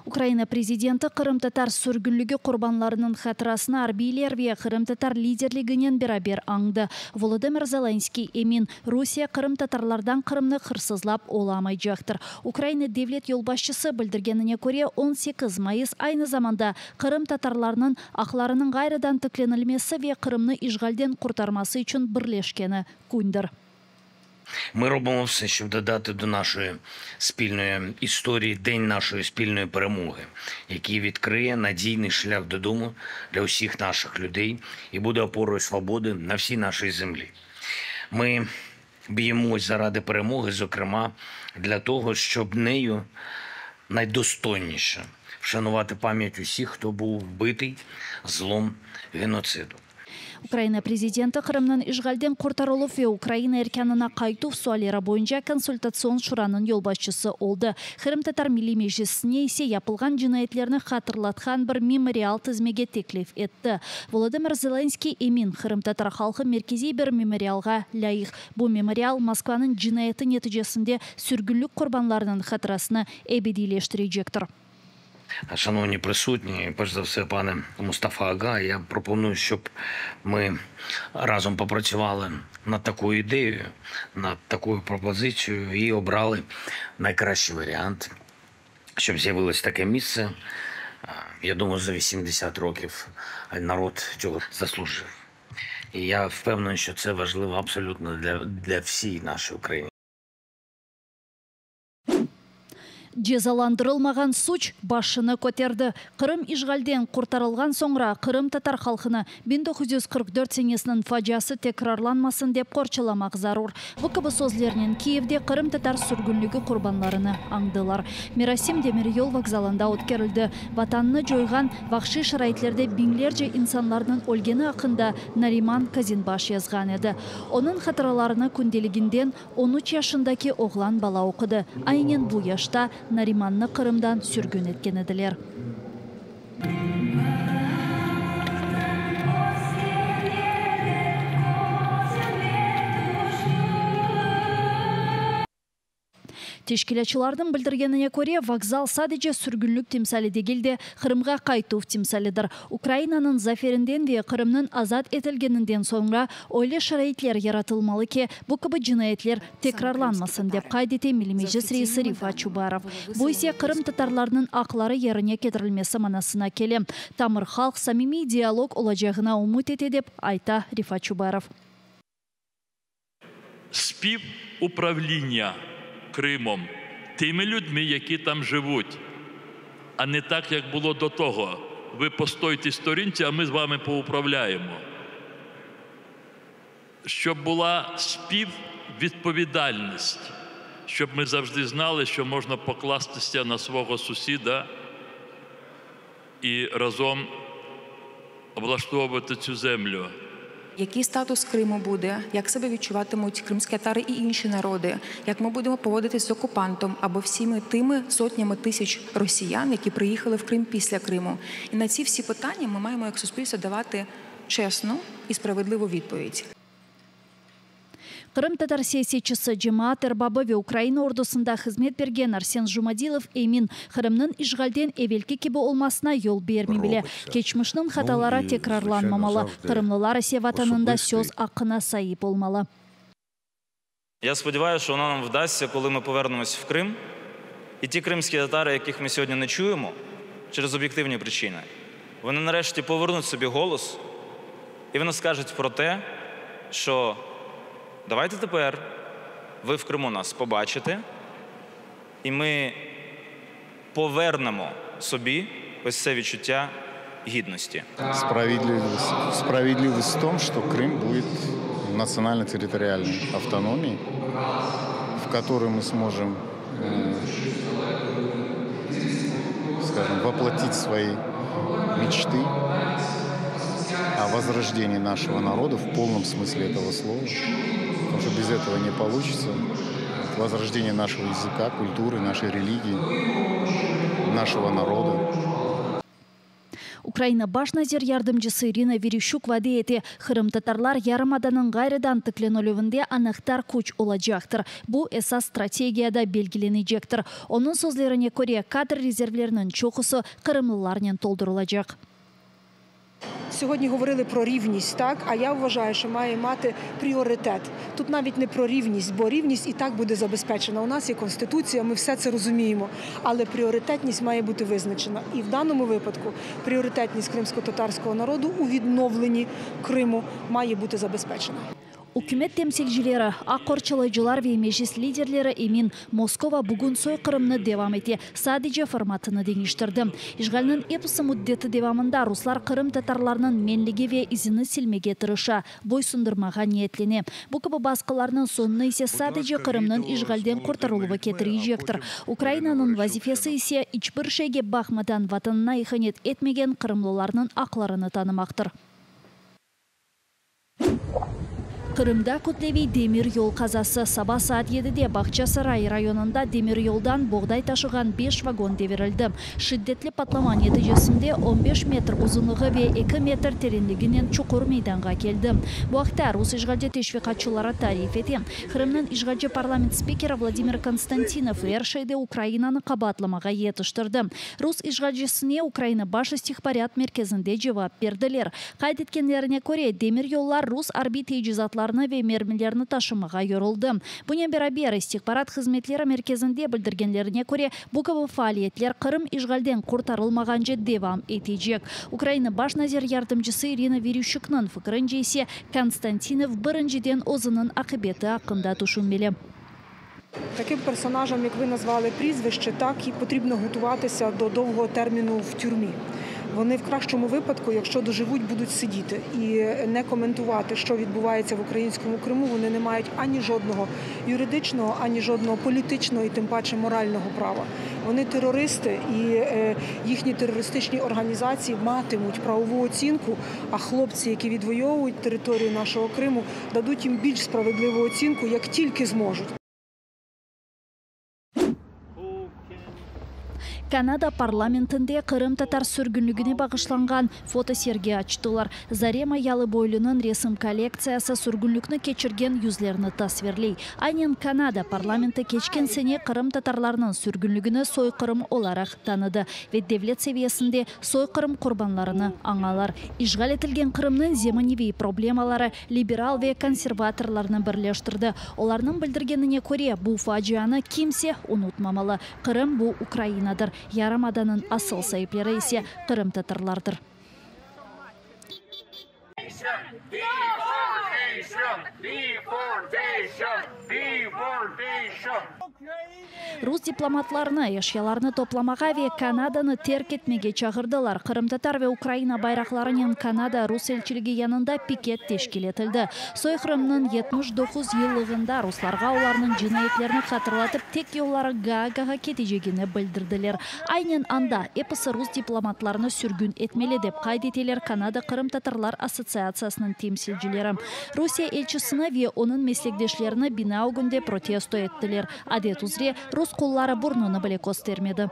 Ukraina prezidenti qırımtatar sürgünligi qurbanlarınıñ hatırasını arbiyler ve qırımtatar liderliginen beraber añdı. Volodımır Zelenskıy emin, Rusiye qırımtatarlardan Qırımnı hırsızlap olamaycaqtır. Ukraina devlet yolbaşçısı bildirgenine köre, 18 mayıs aynı zamanda qırımtatarlarnıñ aqlarınıñ ğayrıdan tiklenilmesi ve Qırımnı işğalden qurtarması içün birleşkeni kündir. Ми робимо все, щоб додати до нашої спільної історії день нашої спільної перемоги, який відкриє надійний шлях додому для усіх наших людей і буде опорою свободи на всій нашій землі. Ми б'ємось заради перемоги, зокрема, для того, щоб нею найдостойніше вшанувати пам'ять усіх, хто був вбитий злом геноциду. Ukraina prezidenti Qırımnıñ işğalden qurtarıluv ve Ukraina erkânına qaytuv sualleri boyunca Konsultatsion şuranıñ yolbaşçısı oldı. Qırımtatar Milliy Meclisine ise yapılğan cinayetlerni hatırlatqan bir memorial tizmege teklif etti. Volodımır Zelenskıy emin, qırımtatar halqı merkeziy bir memorialğa lâyıq. Bu memorial Moskvanıñ cinayeti neticesinde sürgünlik qurbanlarınıñ hatırasını ebediyleştirecektir. Шановні присутні, перш за все, пане Мустафа Ага, я пропоную, щоб ми разом попрацювали над такою ідеєю, над такою пропозицією і обрали найкращий варіант, щоб з'явилось таке місце. Я думаю, за 80 років народ цього заслужив. І я впевнений, що це важливо абсолютно для, для всієї нашої України. Cezalandırılmağan suç başını köterdi. Qırım işğalden qurtarılğan soñra qırımtatar halqını 1944 senesiniñ faciası tekrarlanmasın dep qorçalamaq zarur. Bu kibi sözlernen Kiyevde qırımtatar sürgünligi qurbanlarını añdılar. Merasim demiryol vokzalında ötkerildi. Vatanını coyğan, vahşiy şaraitlerde biñlerce insanlarnıñ ölgeni aqqında Nariman Kazinbaş yazğan edi. Onıñ hatıralarını kündeliginden 13 yaşındaki oğlan bala oqudı. Aynen bu yaşta Narimannı Qırımdan sürgün etken ediler. Teşkilâtçılarnıñ bildirgenine köre, vokzal sadece sürgünlik timsali degil de, Qırımğa qaytuv timsalidir. Ukrainanıñ zaferinden ve Qırımnıñ azat etilgeninden soñra öyle şaraitler yaratılmalı ki, bu kibi cinayetler tekrarlanmasın, dep qayd ete Milliy Meclis reisi Refat Çubarov. Bu ise qırımtatarlarnıñ aqları yerine ketirilmesi manasına kele. Tamır halq samimiy dialog olacağına ümüt ete, dep ayta Refat Çubarov. Співуправління Кримом тими людьми, які там живуть, а не так, як було до того. Ви постойте в сторінці, а ми з вами поуправляємо. Щоб була співвідповідальність, щоб ми завжди знали, що можна покластися на свого сусіда і разом облаштовувати цю землю. Який статус Криму буде, як себе відчуватимуть кримські татари і інші народи, як ми будемо поводитись з окупантом або всіми тими сотнями тисяч росіян, які приїхали в Крим після Криму. І на ці всі питання ми маємо як суспільство давати чесну і справедливу відповідь. Qırımtatar siyasetçisi, cemaat erbabı ve Ukraina ordusında hızmet bergen Arsen Jumadilov emin, Qırımnıñ işğalden evelki kibi olmasına yol bermemeli. Keçmişniñ hataları tekrarlanmamalı, qırımlılar ise Vatanında söz aqqına saip olmalı. Я сподіваюся, що воно нам вдасться, коли ми повернемось в Крим. І ті кримські татари, яких ми сьогодні не чуємо через об'єктивні причини, вони нарешті повернуть собі голос і вони скажуть про те, що давайте тепер ви в Криму нас побачите, і ми повернемо собі ось це відчуття гідності. Справедливость, справедливость в том, что Крым будет национально-территориальной автономией, в которой мы сможем, скажем, воплотить свои мечты о возрождении нашего народа в полном смысле этого слова. Потому что без этого не получится. Возрождение нашего языка, культуры, нашей религии, нашего народа. Ukraina baş nazir yardımcısı İrina Vereşçuk vade ete, qırımtatarlar yarımadanıñ ğayrıdan tiklenilüvinde anahtar küç olacaqtır. Bu esas strategiyada belgilenecektir. Onıñ sözlerine köre, kadr rezervleriniñ çoqusı qırımlılarnen toldurılacaq. Сьогодні говорили про рівність, так? А я вважаю, що має мати пріоритет. Тут навіть не про рівність, бо рівність і так буде забезпечена. У нас є конституція, ми все це розуміємо. Але пріоритетність має бути визначена. І в даному випадку пріоритетність кримсько-татарського народу у відновленні Криму має бути забезпечена. Ükümet temsilcileri, aq qorçalayıcılar ve Meclis liderleri emin, Moskova bugün soyqırımnı devam ete, sadece formatını deñiştirdi. İşğalniñ episi müddeti devamında ruslar qırımtatarlarnıñ menligi ve izini silmege tırışa, boysundırmağa niyetlene. Bu kibi basqılarnıñ soñunı ise sadece Qırımnıñ işğalden qurtarıluvı ketirecektir. Ukrainanıñ vazifesi ise iç bir şeyge baqmadan Vatanına ihanet etmegen qırımlılarnıñ aqlarını tanımaqtır. Qırımda kütleviy demir yol qazası. Saba saat yedide Bağçasaray rayonında demir yoldan boğday taşığan beş vagon devirildi. Şiddetli patlama neticesinde on beş metr uzunlığı ve eki metr terenliginen çuqur meydanğa keldi. Bu aqta rus işğalci teşviqatçıları tarif ete. Qırımnıñ işğalci parlament spikeri Vladimir Konstantinov er şeyde Ukrainanı qabaatlamağa yetiştirdi. Rus işğalcisine Ukraina Baş istihbarat merkezinde cevap berdiler. Qayd etkenlerine köre, demir yollar rus arbiy tecizatlarını ve mermilerni taşımağa yoruldı. Bunen beraber, istihbarat hızmetleri merkezinde bildirgenlerine köre, bu kibi faaliyetler Qırım işğalden qurtarılmağance devam etecek. Ukraina baş nazir yardımcısı İrina Vereşçuknıñ fikirince ise, Konstantinov birinciden özüniñ aqibeti aqqında tüşünmeli. Таким персонажам, як ви назвали прізвище, так і потрібно готуватися до довгого терміну в тюрмі. Вони в кращому випадку, якщо доживуть, будуть сидіти і не коментувати, що відбувається в українському Криму, вони не мають ані жодного юридичного, ані жодного політичного і тим паче морального права. Вони терористи і їхні терористичні організації матимуть правову оцінку, а хлопці, які відвоюють територію нашого Криму, дадуть їм більш справедливу оцінку, як тільки зможуть. Kanada parlamentinde qırımtatar sürgünligine bağışlanğan fotosergi açtılar. Zarema Yalıboylunıñ resim kollektsiyası sürgünlikni keçirgen yüzlerni tasvirley. Aynen Kanada parlamenti keçken sene qırımtatarlarnıñ sürgünligini soyqırım olaraq tanıdı ve devlet seviyesinde soyqırım qurbanlarını añalar. İşğal etilgen Qırımnıñ zemaneviy problemaları liberal ve konservatorlarnı birleştirdi. Olarnıñ bildirgenine köre, bu facianı kimse unutmamalı. Qırım, bu Ukrainadır, yarımadanıñ asıl saipleri ise qırımtatarlardır. Rus diplomatlarını eşyalarını toplamağa ve Kanadanı terk etmege çağırdılar. Qırımtatar ve Ukraina bayraqlarınen Kanada rus elçiligi yanında piket teşkil etildi. Soyqırımnıñ 79 yıllığında ruslarğa olarnıñ cinayetlerini hatırlatıp tek yolları Gaagağa ketecegini bildirdiler. Aynen anda episi rus diplomatlarını sürgün etmeli, dep qayd eteler Kanada qırımtatarlar assotsiatsiyasınıñ temsilcileri. Rusiye elçisini ve onıñ meslekdeşlerini bina ögünde protesto ettiler. Adet üzre, rus qulları burnunı bile köstermedi.